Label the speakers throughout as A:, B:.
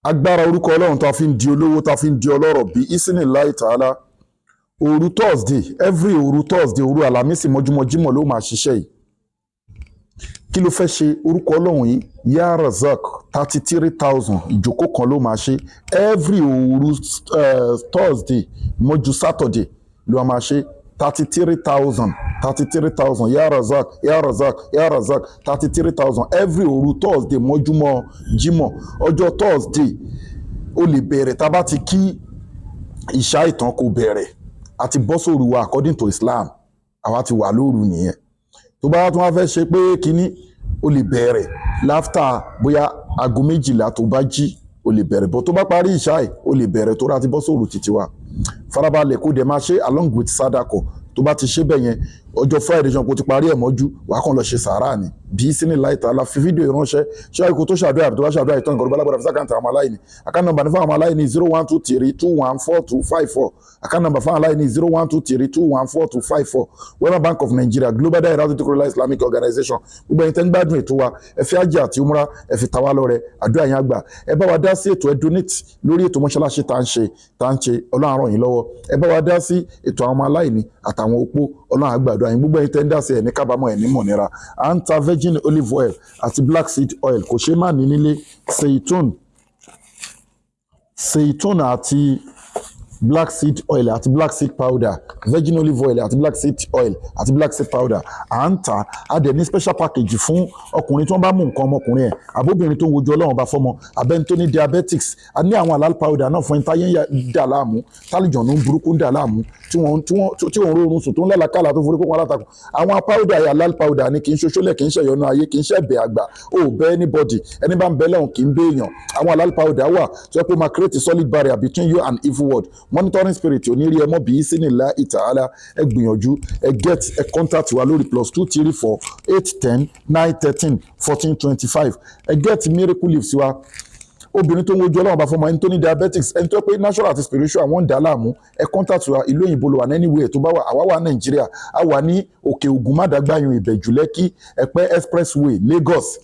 A: Agbára orúkọ Ọlọ́run tá a fi ń di olówó, tá a fi ń di ọlọ́rọ̀, bí isinillahi ta'ala. Òru Thursday, every òru Thursday, òru Àlàmísì mọ́júmọ́ Jímọ̀ ló máa ṣiṣẹ́ yìí. Kí ló fẹ́ ṣe? Orúkọ Ọlọ́run yìí, Ya Razak, 33,000, ìjókòó kan ló máa ṣe. Every òru Thursday mọ́jú Saturday ló máa ṣe 33,000, 33,000, Ya Razak, Ya Razak, Ya Razak, 33,000, every òru Thursday mọ́júmọ́ Jímọ̀. Ọjọ́ Thursday, ó lè bẹ̀rẹ̀ tá a bá ti kí ìṣá ìtàn, kò bẹ̀rẹ̀ àti bọ́ sóru wa. According to Islam, àwa ti wà lóru nìyẹn. Tó bá tún wá fẹ́ ṣe pé kínní, ó lè bẹ̀rẹ̀ l'after bóyá aago 12 tó bá jí, ó lè bẹ̀rẹ̀ bọ́. Tó bá parí ìṣá ẹ̀, ó lè bẹ̀rẹ̀ tó rà ti bọ́ sóru títí wa. Farabalẹ̀, kó dẹ̀ máa ṣe along with sadako. Tó bá ti ṣe bẹ́ẹ̀ yẹn, ọjọ́ Friday ṣan kó ti parí ẹ̀ mọ́jú, wàá kàn lọ ṣe sàárà ni bí sínú láì tààlà. Fi fídíò ìránṣẹ́ ṣé àìkú tó ṣàdúrà, tó bá ṣàdúrà ìtàn nǹkan tó bá lágbára, fi s'account àwọn aláìní. Account number ní fún àwọn aláìní, 0123214254. Account number fún àwọn aláìní, 0123214254, Wema Bank of Nigeria, Global Dahiratu Dhikrlahi Islamic Organization. Gbogbo ẹ̀yin tẹ́ ń gbádùn ètò wa, ẹ fi ájì àti umra, ẹ fi ta wá lọ́rẹ, àdúrà yẹn àgbà. Ẹ bá wa dá sí ètò, ẹ donate lórí ètò mọ́ṣáláṣí tá ń ṣe, Ọlọ́run á ràn yín lọ́wọ́. Ẹ bá wa dá sí ètò àwọn ọmọ aláìní àtàwọn opó, Ọlọ́run á gbàdúrà yín. Gbogbo ẹ̀yin tẹ́ ń dá sí, ẹ̀ ní kábàámọ̀, ẹ̀ ní mọ̀nira. À ń ta virgin olive oil àti black seed oil, kò ṣeé má ní nílé. Seitun àti black seed oil àti black seed powder, virgin olive oil àti black seed oil àti black seed powder, à ń tà. Á dẹ̀ ní special package fún ọkùnrin tí wọ́n bá mú nǹkan ọmọkùnrin ẹ̀, àbóbìnrin tó ń wojú Ọlọ́run bá fọ́mọ, abẹ́ni tó ní diabetics. A ní àwọn halal powder náà fún ẹni táyé ń dà láàmú, tálíjọ̀nù burúkú ń dà láàmú, tí wọ́n rọrùn sùn, tó ń lálàkàlà, tó forí kókó alátakùn. Àwọn powder yìí, halal powder ni. Kì í ṣoṣólẹ̀, kì í ṣẹ̀yọ́nú ayé, kì í ṣẹ̀bẹ̀ àgbà ó bẹ́ anybody. Ẹni bá ń bẹ lẹ́hùn kì í bẹ́ èèyàn. Àwọn halal powder wà tó yẹ kó máa create solid barrier between you and evil world. Monitoring spirit ò ní rí ẹ mọ́ bí sínú ìtàhálà. Ẹ gbìyànjú, ẹ get, ẹ contact wa lórí +2348109131425. Ẹ get miracle leaves wa. Obìnrin tó ń wojú Ọlọ́run bá fọmọ, ẹni tó ní diabetics, ẹni tó pé natural àti spiritual wọ́n ń dà á láàmú, ẹ contact wa. Ìlú òyìnbó ló wà ní, anywhere tó bá wà, àwa wà Nàìjíríà. A wà ní Òkè Ògùn, Mádàgbáyùn, Ìbẹ̀jú Lẹ́kì, Ẹ̀pẹ́ Expressway, Lagos,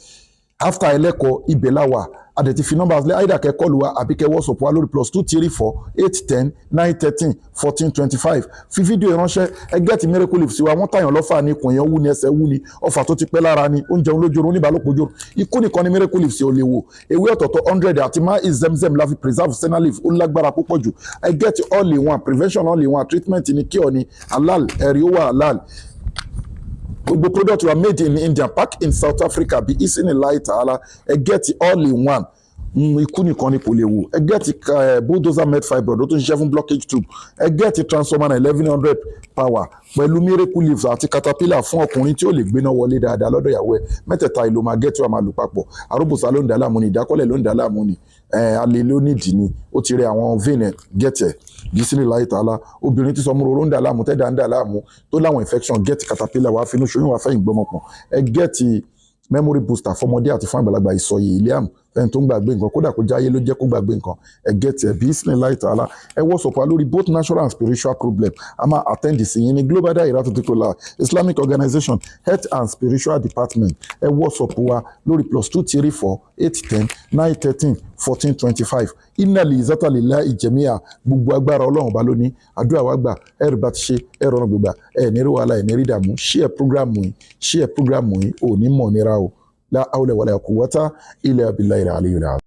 A: after Ẹlẹ́kọ̀, ibẹ̀ la wà. A dẹ̀ ti fi nọ́mbà sílẹ̀. Either kẹ́ call wa àbí kẹ́ WhatsApp wa lórí +2348109131425. Fi fídíò ìránṣẹ́, ẹ get miracle leaf sí wa. Wọ́n tàyàn lọ́fà ní ikùn èèyàn wú ni, ẹsẹ̀ wú ni, ọfà tó ti pẹ́ lára ni, oúnjẹ lójú oorun, oníbàálòpọ̀ ojú oorun, ikú nìkan ni miracle leaf sí ò lè wò. Ewé ọ̀tọ̀ọ̀tọ̀ 100 àti má zemzem la fi preserve senna leaf, ó lágbára púpọ̀ jù. Ẹ get all in one prevention, all in one treatment ni, cure ni, halal ẹ̀rí, ó wà halal. Gbogbo product wa made in India, pack in South Africa, bí isinillahi ta'ala. Ẹ get all in one. Ikú nìkan ni kò lè wò. Ẹ get bulldozer med fibroid, ó tún ṣiṣẹ́ fún blockage tube. Ẹ get transformer 1100 power pẹ̀lú miracle leaves àti caterpillar fún ọkùnrin tí ó lè gbéná wọlé dáadáa lọ́dọ̀ ìyàwó ẹ̀. Mẹ́tẹ̀ẹ̀ta ìlò máa get wà, máa lò papọ̀. Arúgbòsá ló ń dà láàmú ni, ìdákọ́lẹ̀ ló ń dà láàmú ni, alẹ́ ló nídìí ni, ó ti rẹ àwọn vein ẹ̀, get ẹ̀ bisimilahi ta'ala. Obìnrin tí sọmúrò ló ń dà láàmú, tẹ́dà ń dà láàmú, tó láwọn infection, get caterpillar, wàá finú ṣoyún, wàá fẹ́yìn gbọmọpọ̀n. Ẹ get memory booster fọmọdé àti fún àgbàlagbà, ìsọyè iliam fẹ́ni tó ń gbàgbé nǹkan, kódà kó jáyé ló jẹ́ kó gbàgbé nǹkan, ẹ get ẹ bisimilahi ta'ala. Ẹ WhatsApp wa lórí both natural and spiritual problem, a máa attend sí yín ní Global Dahiratu Dhikrlahi Islamic Organization, Health and Spiritual Department. Ẹ WhatsApp wa lórí +2348109131425. Innal izzata lillahi jami'a. Gbogbo agbára, Ọlọ́run bá lóní. Àdúrà wa gbà, ẹrù bá ti ṣe ẹrù ọ̀nà gbogbo ẹ ní rí wàhálà, ẹ ní rí dààmú. Share program yìí, share program yìí, ò ní mọ̀ nira o. La hawla wala quwwata illa billahi al-aliyyil azim.